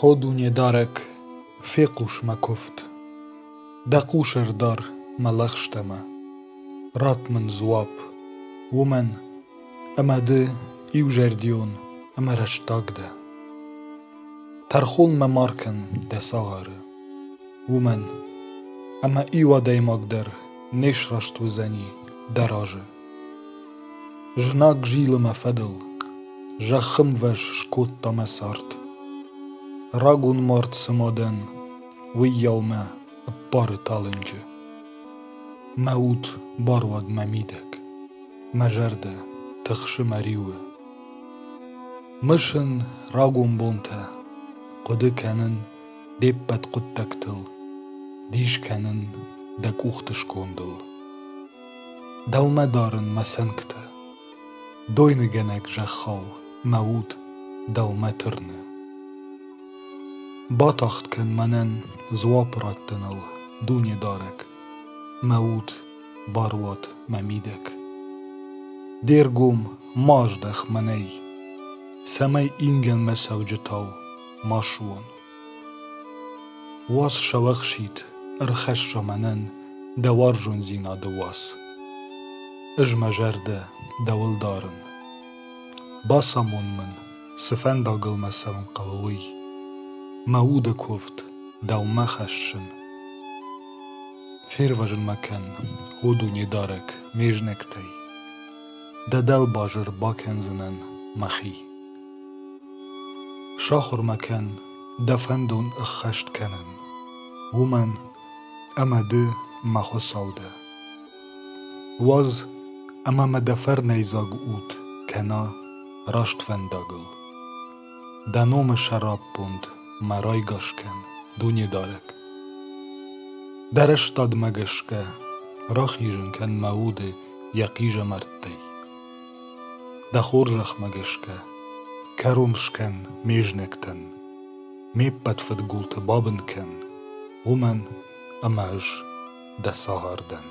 О Дунедарӕг, фехъус мӕ куывд, Дӕ хъус ӕрдар мӕ лӕгъстӕмӕ. Ратт мын дзуапп, уымӕн ӕмӕ ды иузӕрдион ӕмӕ рӕстаг дӕ. Тӕрхон мӕ ма ркӕн дӕ цагъары, уымӕн ӕмӕ иу адӕймаг дӕр не сраст уыдзӕни дӕ разы. Знаг зилы мӕ фӕдыл, зӕххы мвӕз скодта мӕ цард. Рагон мард цыма дӕн, уыйау мӕ ӕппары талынджы. Мӕ уд баруад мӕ мидӕг, мӕ зӕрдӕ тыхсы мӕ риуы. Мысын рагон бонтӕ, хъуыды кӕнын де ппӕт хъуыддӕгтыл, дис кӕнын дӕ къухты скондыл. Дӕумӕ дарын мӕ цӕнгтӕ, дойныгӕнӕг зӕххау мӕ уд дӕумӕ тырны. Батагъд кӕн мӕнӕн дзуапп раттыныл, Дунедарӕг, мӕ уд баруад мӕ мидӕг. Де ргом ма аздӕх мӕнӕй, цӕмӕй ингӕнмӕ цӕуджытау ма суон. Уац сӕуӕхсид ӕрхӕсса мӕнӕн дӕ уарзондзинады уац. Ӕз мӕ зӕрдӕ дӕуыл дарын. Бацамон мын, цы фӕндагыл мӕ цӕуын хъӕуы, уый. Мӕ уды куывд дӕумӕ хӕссын. Фервӕзын мӕ кӕн, о Дунедарӕг, ме знӕгтӕй. Дӕ дӕлбазыр бакӕндзынӕн мӕхи. Сахуыр мӕ кӕн дӕ фӕндон ӕххӕст кӕнын, уымӕн ӕмӕ ды мӕ Хуыцау дӕ. Уадз ӕмӕ мӕ дӕ фӕрнӕйдзаг уд кӕна раст фӕндагыл. Дӕ номы сӕраппонд мӕ райгас кӕн, Дунедарӕг. Дӕ рӕстадмӕ гӕсгӕ рахизын кӕн мӕ уды йӕ хъизӕмӕрттӕй. Дӕ хорзӕхмӕ гӕсгӕ кӕрон скӕн ме знӕгтӕн, ме ппӕт фыдгулты бабын кӕн, уымӕн ӕмӕ ӕз дӕ цагъар дӕн.